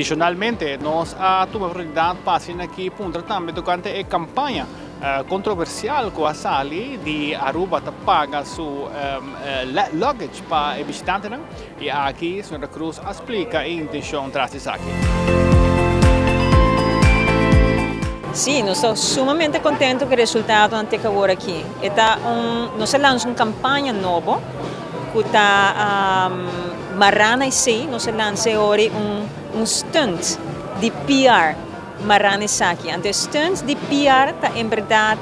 Adicionalmente, nos a tuma oportunidad pa asina aki puntra tambe tocante e campaña controversial cu a sali di Aruba ta paga su luggage pa e bishitantenan y aki Sra. Cruz a splica e intencion tras di esaki. Sí, nos ta sumamente contento cu e resultadonan te cu awor aki. E ta un, nos a lansa un campaña nobo cu ta mará na esey, nos a lansa e ora un un stunt di PR mará na esaki. Anto e stunt di PR ta en berdad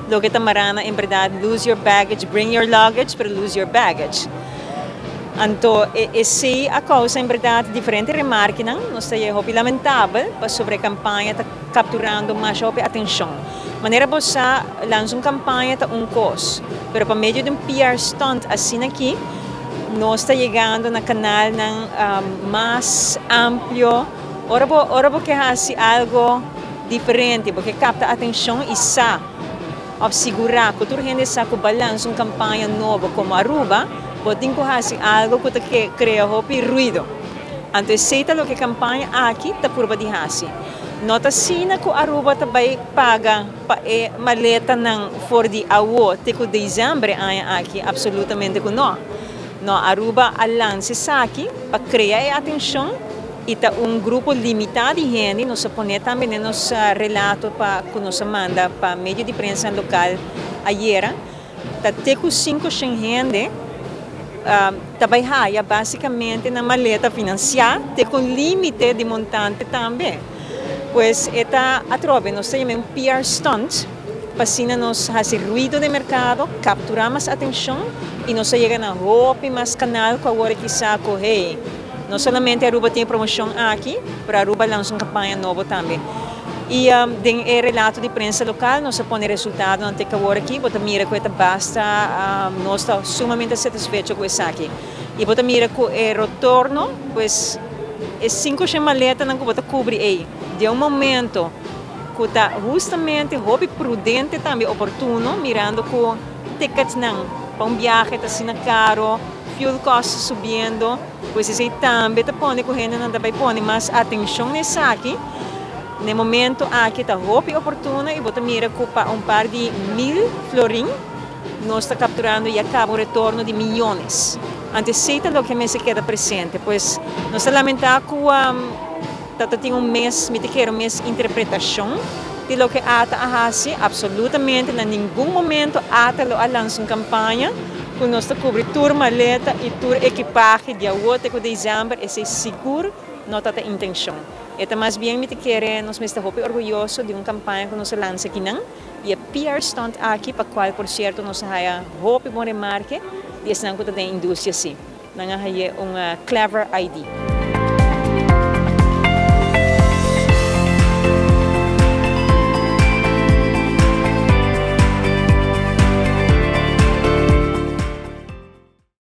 loke ta mará na en berdad lose your baggage, bring your luggage, pero lose your baggage. Anto esey a causa en berdad diferente remarkenan, nos ta yega hopi lamentabel pasobra e campaña ta capturando masha hopi atencion. Manera bo sa, lansa un campaña ta un cos, pero pa medio di un PR stunt asina aki, nos ta yegando na canalnan mas amplio. Ora bo ora bo ke haci algo diferente, bo ke capta atencion y sa of sigura cu tur hende sa cu bo a lansa un campaña nobo como Aruba, bo tin cu haci algo cu ta crea hopi ruido. Anto esey ta loke e campaña aki ta purba di haci. No ta asina cu Aruba ta bay paga pa e maletanan for di awo te cu december e aña aki, absolutamente cu no. No, Aruba a lansa esaki pa crea e atencion y ta un grupo limita di hende, nos a pone tambe den nos relato pa cu nos a manda pa medio di prensa local ayera, Ta te ku 500 hende ta bai haya básicamente nan maleta finansiá te ku un límite di montante tambe. Pues e ta atrobe nos ta yama un PR stunt pa asina nos hasi ruido den merkado, kapturá mas atenshon i nos a yega na hopi mas kanal ku awor kisá ku hey, No solamente Aruba tin e promocion aki, pero Aruba lansa un campaña nobo tambe. Y den e relato di prensa local nos a pone resultadonan te awor aki. Bo ta mira cu e ta basta, nos ta sumamente satisfecho cu esaki. Y bo ta mira cu e retorno, pues e 500 maletanan cu bo ta cubri ey, den un momento cu ta hustamente hopi prudente tambe oportuno, mirando cu ticketsnan pa un biahe ta asina caro, fuel costs subiendo. Pues esei tambe ta pone ku hendenan ta bai pone mas atenshon na esaki. Na e momento aki ta hopi oportuno i bo ta mira ku pa un par di mil florin nos ta kapturando ya kaba un retorno di miyones. Anto esei ta loke mester keda presente. Pues nos ta lamentá ku ta ta tin un mes, mi ta kere un mes interpretashon di loke ata a hasi. Absolutamente na ningun momento ata lo a lansa un kampaña ku nos ta kubri tur maleta i tur ekipahe di awor te ku desèmber, esei sigur no ta ta intenshon. E ta mas bien mi ta kere nos mester hopi orguyoso di un kampaña ku nos a lansa akinan i e PR stunt aki pa kual por sierto nos a haya hopi bon remarke di esnan ku ta den industria si. Nan a haye un clever idea.